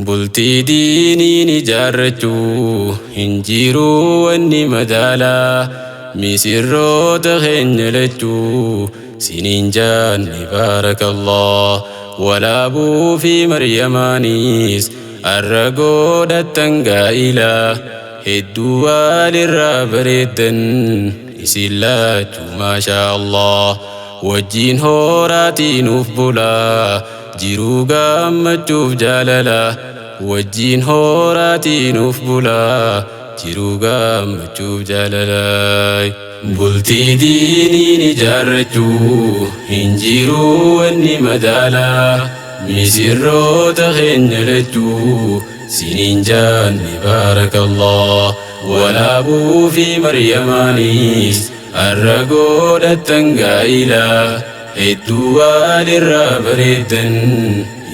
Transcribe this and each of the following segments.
Bultii diiniin ijaarrachuu hin jiru wanni madaalaa. Misirroota keenya lachuu siniin jaanne baarakallah. Walaabuu fi Maryamaanis arra godhattan gaa'ilaa. Hedduu walirraa bareeddan isin lachuu maashaa Allah. Wajjiin horaatii nuuf bulaa jiruu gammachuuf jaalala. Wajjiin horaatii nuuf bulaa jiruu gammachuuf jaalala. Bultii diiniin ijaarrachuu hin jiru wanni madaalaa. Misirroota keenya lachuu siniin jaanne baarakallah. Walaabuu fi Maryamaanis arra godhattan gaa'ilaa. Hedduu walirraa bareeddan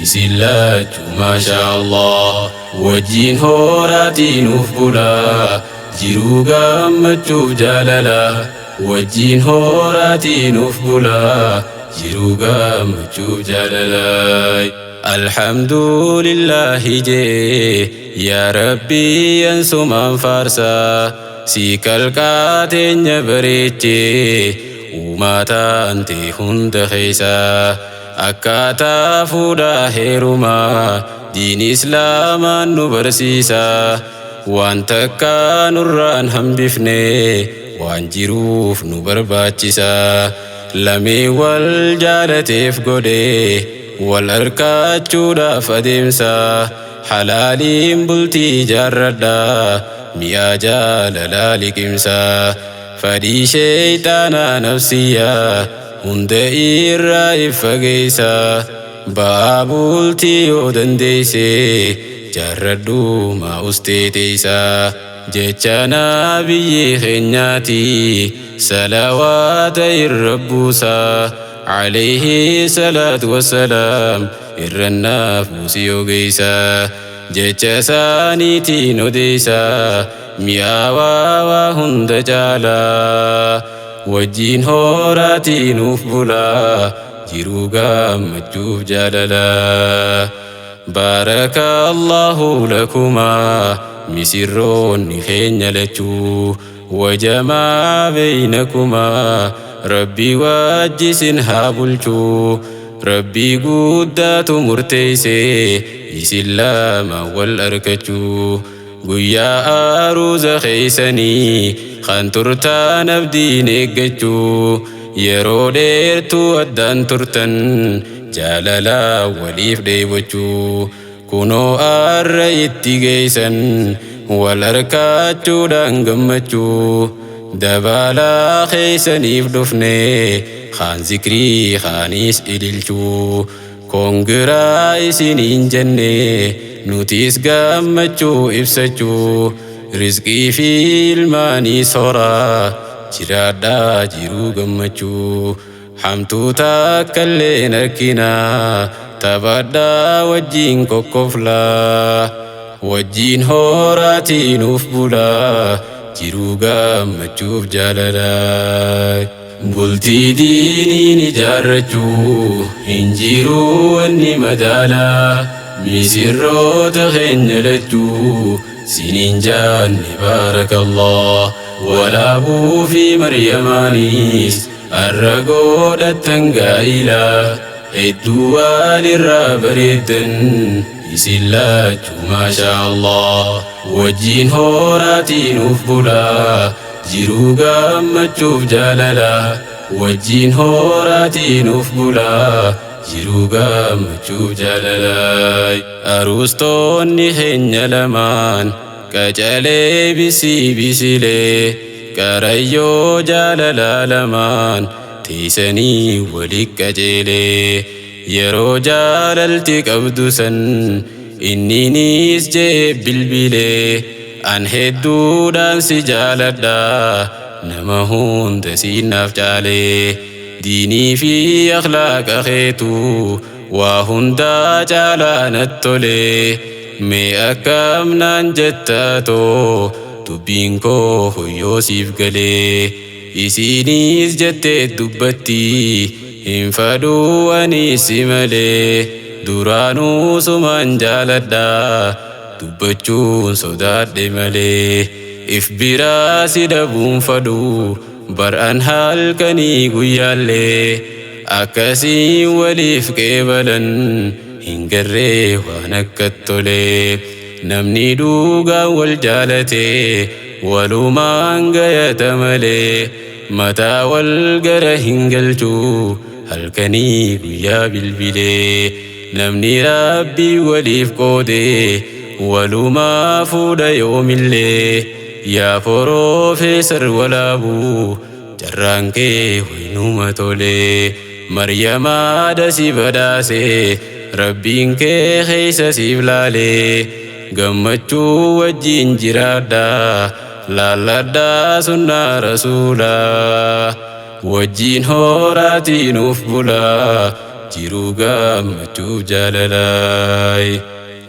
isin lachuu maashaa Allah. Wajjiin horaatii nuuf bulaa jiruu gammachuuf jaalala. Wajjiin horaatii nuuf bulaa jiruu gammachuuf jaalala. Alhamdulillahi jee yaa Rabbii ansumaan faarsaa. Si kalqaa teenya bareechee uumaa taante hunda keessa. Akkaataa fuudhaa heerumaa diin islaamaan nu barsiisa. Waan takka nurraan hambifne waan jiruuf nu barbaachisa. Lamee wal jaalateef godhee wal harkachuudhaaf adeemsa. Halaaliin bultii ijaarradhaa mi'a jaalalaa liqimsa. Fadhii sheeyxaanaa nafsiyyaa hunda irraa if fageessa. Ba'aa bultii yoo dandeesse jaarradhu maa ustee teessa. Jecha nabiyyi keenyaati salawaata irra buusa. Alayhi salaatu wassalaam irrannaaf buusii ogeessa. Jecha isaaniitiin odeessa mi'aawaa waa hunda caalaa. Wajjiin horaatii nuuf bulaa jiruu gammachuuf jaalala. Baaraka Allahu lakumaa misirroonni keenya lachuu. Wajamaa beeynakumaa Rabbi wajjisin haa bulchuu. Rabbii guddaatu murteesse isin lama wal arkachuu. Guyyaa aruuza keeysanii kan turtaan abdiin eeggachuu. Yeroo dheertuu addaan turtan jaalalaa waliif dheebochuu. Kunoo arra itti geeysan wal harkachuudhaan gammachuu. Dabalaa keeysaniif dhufne kaan zikrii kaanis ililchuu. Kongiraa isiniin jenne nutis gammachuu ibsachuu. Rizqii fi ilmaanii soraa jiraadhaa jiruu gammachuu. Hamtuu takkallee hin arkinaa taphadhaa wajjiin kokkoflaa. Wajjiin horaatii nuuf bulaa jiruu gammachuuf jaalala. Bultii diiniin ijaarrachuu hin jiru wanni madaalaa. Misirroota keenya lachuu siniin jaanne baarakallah. Walaabuu fi Maryamaanis arra godhattan gaa'ilaa. Hedduu walirraa bareeddan isin lachuu maashaa Allah. Wajjiin horaatii nuuf bulaa jiruu gammachuuf jaalala. Wajjiin horaatii nuuf bulaa jiruu gammachuuf jaalala. Aruustoonni keenya lamaan qacalee bisii bisilee qarayyoo jaalalaa lamaan teessanii wali qajeelee. Yeroo jaalalti qabdu san inninis jee bilbilee an hedduudhaan si jaaladha nama hunda siinaaf caalee. Diinii fi akhlaaqa keetu waa hundaa caalaa natti tolee. Mee akkam naan jetta too dubbiin koo hoyyoo siif galee. Isiinis jettee dubbatti hin fadhuu ani si malee. Duraanuu sumaan jaaladha dubbachuun sodaadhe malee. If biraa si dhabuun fadhu bar'aan halkanii guyyaallee. Akkasiin waliif qeebalan hin garree waan akka tolee. Namni dhugaan wal jaalatee walumaan gayata malee. Mataa wal gara hin galchuu halkanii guyyaa bilbilee. Namni rabbii waliif qoodee walumaa fuudha yoomillee. Yaa Piroofeesar Walaabuu carraan kee waynuma tolee. Maryamaa si badhaasee rabbiin kee keessa siif laalee. Gammachuu wajjin jiraadhaa laalladhaa sunnaa rasuulaa. Wajjin horaatii nuuf bulaa jiruu gammachuuf jaalalaay.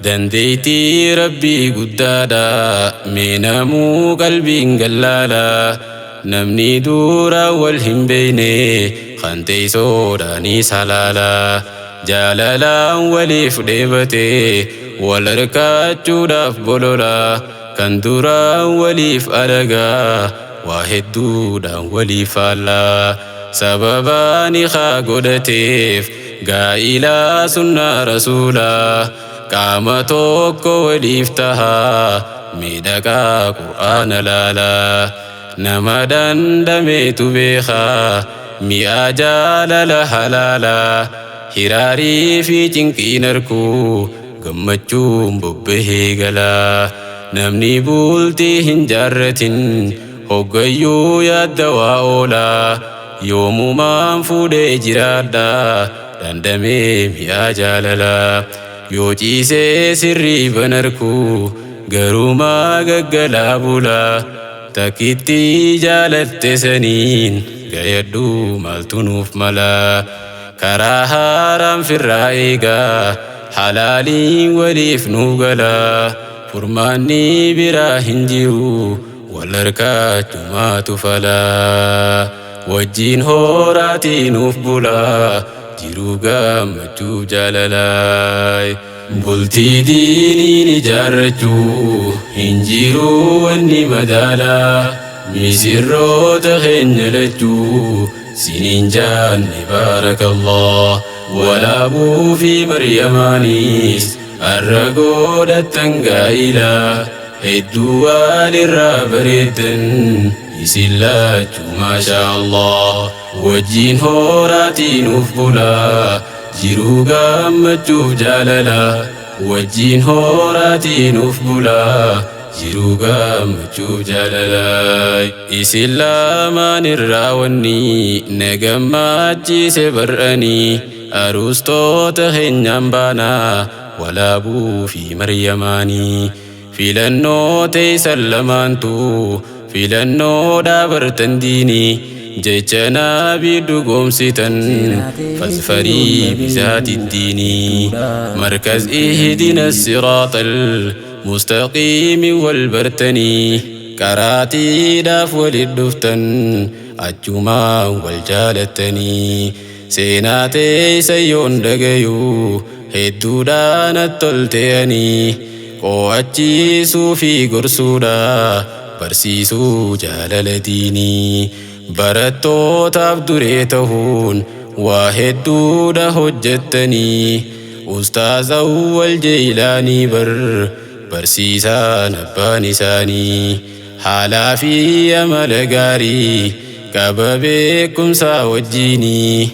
Dandeettii rabbii guddaadha mee namuu qalbiin gallaalaa. Namni dura wal hin beekne kan teessoodhaanis halaalaa. Jaalalaan waliif dheebatee wal harkachuudhaaf bololaa. Kan duraan waliif alagaa waa hedduudhaan waliif faallaa. Sababaan haa godhateef gaa'ilaa sunnaa rasuulaa. Qaama tokko waliif tahaa miidhagaa qur'aana laalaa. Nama dandameetu beekaa mi'a jaalala halaalaa. Hiraarii fi cinqiin arkuu gammachuun bobbahee galaa. Namni bultii hin jaarratin hoggayyuu yaadda waa oolaa. Yoomumaan fuudhee jiraadhaa dandamee mi'a jaalalaa. Yoo ciisee sirrii banarkuu garumaa gaggalaa bulaa. Takkitti jaalatte saniin gayadhuu maaltu nuuf malaa. Karaa haaraan firraa eegaa halaaliin waliif nuuf galaa. Furmaanni biraa hin jiru wal harkaachumaatu falaa. Wajjin horaatii nuuf bulaa jiruu gammachuuf jaalalaay. Bultii diiniin ijaarrachuu hin jiru wanni madaalaa. Misirroota keenya lachuu siniin jaanne baarakallah. Walaabuu fi Maryamaanis har'a godhattan gaa'ilaa. Hedduu walirraa bareeddan isin lachuu maashaa Allah. Wajjin horaatii nuuf bulaa jiruu gammachuuf jaalalaa. Wajjin horaatii nuuf bulaa jiruu gammachuuf jaalalaa. Isin lamaan irraa wanni na gammachiise bar'anii aruustoota keenyaan baanaa Walaabuu fi Maryamaanii. Filannoo teessan lamaantu filannoo dhaabartan diinii. Jecha nabii dhugoomsitan fasfarii bizaati diinii. Markaz ihdina siraatal mustaqiimi wal bartanii. Karaatiidhaaf walit dhuftan achumaan wal jaalattanii. Seenaa teessa yoon dhagayuu hedduudhaan attolte'anii. Qo'achiisuu fi gorsuudhaa barsiisuu jaalala diinii. Barattootaaf duree ta'uun waa hedduudha hojjettanii. Ustaaz Awwal Jeelaanii bar barsiisaan abbaan isaanii. Haalaa fi amala gaarii qaba beekumsaa wajjinii.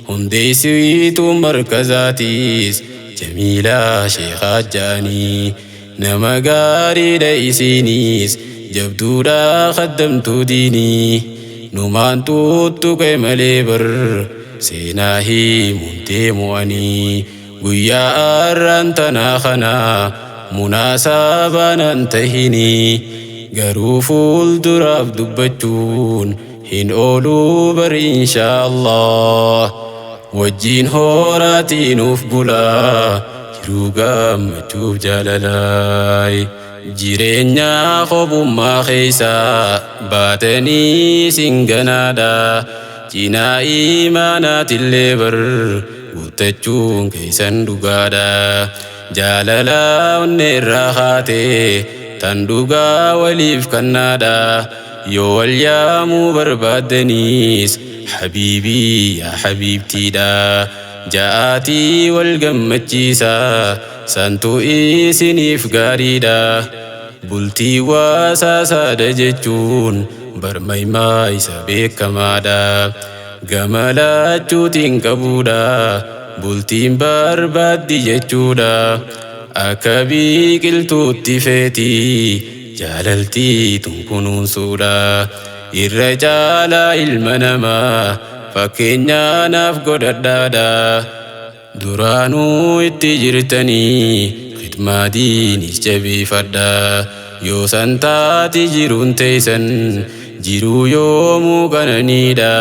Hundeessituu markazaatiis Jamiilaa Sheekhaa Jaanii. Nama gaariidha isiiniis jabduudha kaddamtuu diinii. Numaan tuttuqe malee bar seenaa himuun deemu'anii. Guyyaa har'aan tanaa kanaa munaasabaanaan tahinii. Garuu fuulduraaf dubbachuun hin ooluu bari inshaa Allah. Wajjin horaatii nuuf bulaa jiruu gammachuuf jaalalaay. Jireenya kophummaa keessaa baatanii singanaadha. Cinaa imaanaatillee bar Guuttachuun keessan dhugaadha. Jaalala onnee irraa haatee tan dhugaa waliif kennaadha. Yoo wal yaamuu barbaaddaniis habiibii yaa habiibtiidha. Ja'aatii wal gammachiisa santuu isiniif gaariidha. Bultii waasaasaadha jechuun barmaymaa isa beekamaadha. Gama laachuutiin qabuudha. Bultiin barbaaddi jechuudha. Akka biqiltuutti feetii jaalaltii tun kunuunsuudha. Irra caalaa ilma namaa fakkeenya naaf godhadhaadha. Duraanuu itti jirtanii khidmaa diinis jabeeffadha. Yoo san taati jiruun teessan jiruu yoomuu qananiidha.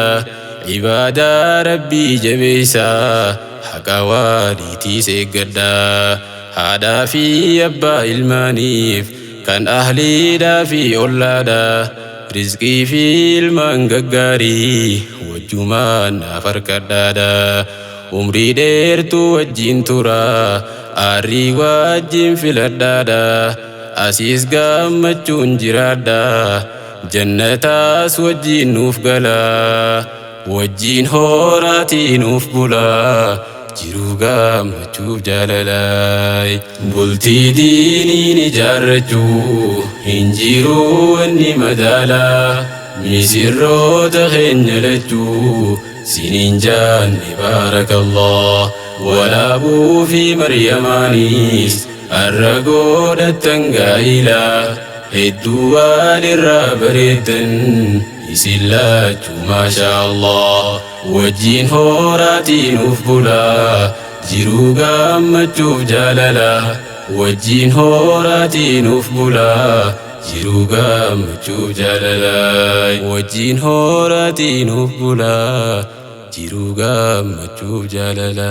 Ibaadaa rabbii jabeessaa haqa waaliitiis eeggadha. Haadhaa fi abbaa ilmaaniif kan ahliidhaa fi ollaadha. Rizqii fi ilmaan gaggaarii wajjumaan naaf harkadhaadha. Umrii dheertuu wajjin tura aarrii wajjin filadhaadha. Asiis gammachuun jiraadha. Jannataas wajjin nuuf gala. Wajjin horaatii nuuf bula. Jiruu gammachuuf jaalalaay. Bultii diiniin ijaarrachuu hin jiruu wanni madaalaa. Misirroota keenya lachuu siniin jaanne baarakallah. Walaabuu fi Maryamaanis har'a godhattan gaa'ilaa. Hedduu walirraa bareeddan isin lachuu maashaa Allah. Wajjin horaatii nuuf bulaa jiruu gammachuuf jaalala. Wajjin horaatii nuuf bulaa jiruu gammachuuf jaalala. Wajjin horaatii nuuf bulaa jiruu gammachuuf jaalala.